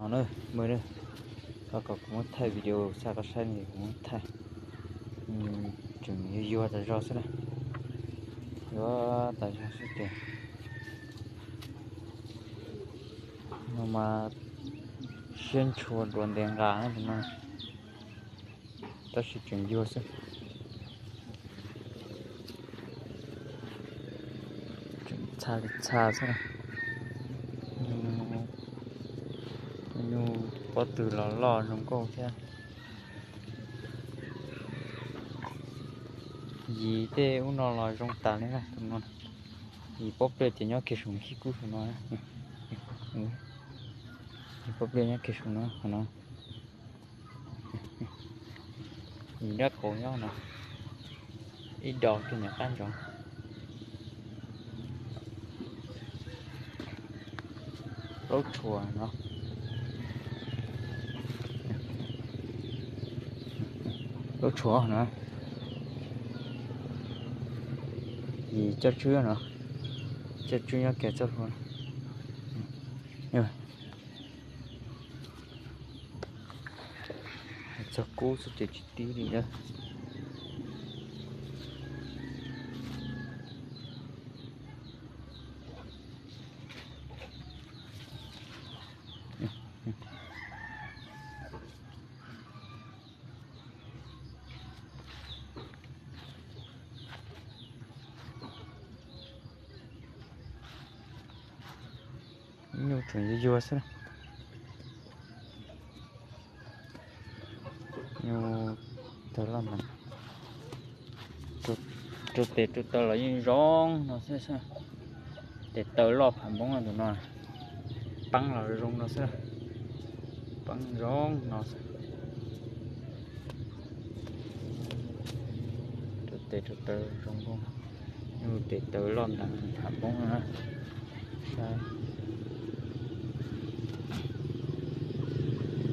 No na, mus na, koj kom kuv muab thaij video xa koj saib ne, kuv muab thaij. Tseem yuag yuag tas zog xwb na, yuag tas zog xwb ces no mas siab ntshua dua ntev nqa na tus no, tab sis tseem yuag xwb. Tseem txha li txha xwb na. Nyuj pob tw los loj zoo nkauj thiab. Yim tej ub no los zoo tas li na tus no. Yim pob pliaj ces nyob kiag saum khib kub saum no. Yim pob pliaj nyob kiag saum no, qhov no. Yim dab qau nyob no, ib dos kiag ntawm qab ntsoov. Plaub tshua no, plaub tshua no, yim coj tswb no, coj tswb nyob kiag txoj hlua. Txog kub xwb ces tsis tib li na. Nyuj tseem yuag yuag xwb. Nyuj tawg loj ntev, rau tes rau taw los yeej zoo no xwb. Tes taw loj pham npoob tus no, peeb los zoo no xwb, peeb zoo no xwb. Rau tes rau taw zoo nkauj, nyuj tes taw loj ntev pham npoob no na. Saib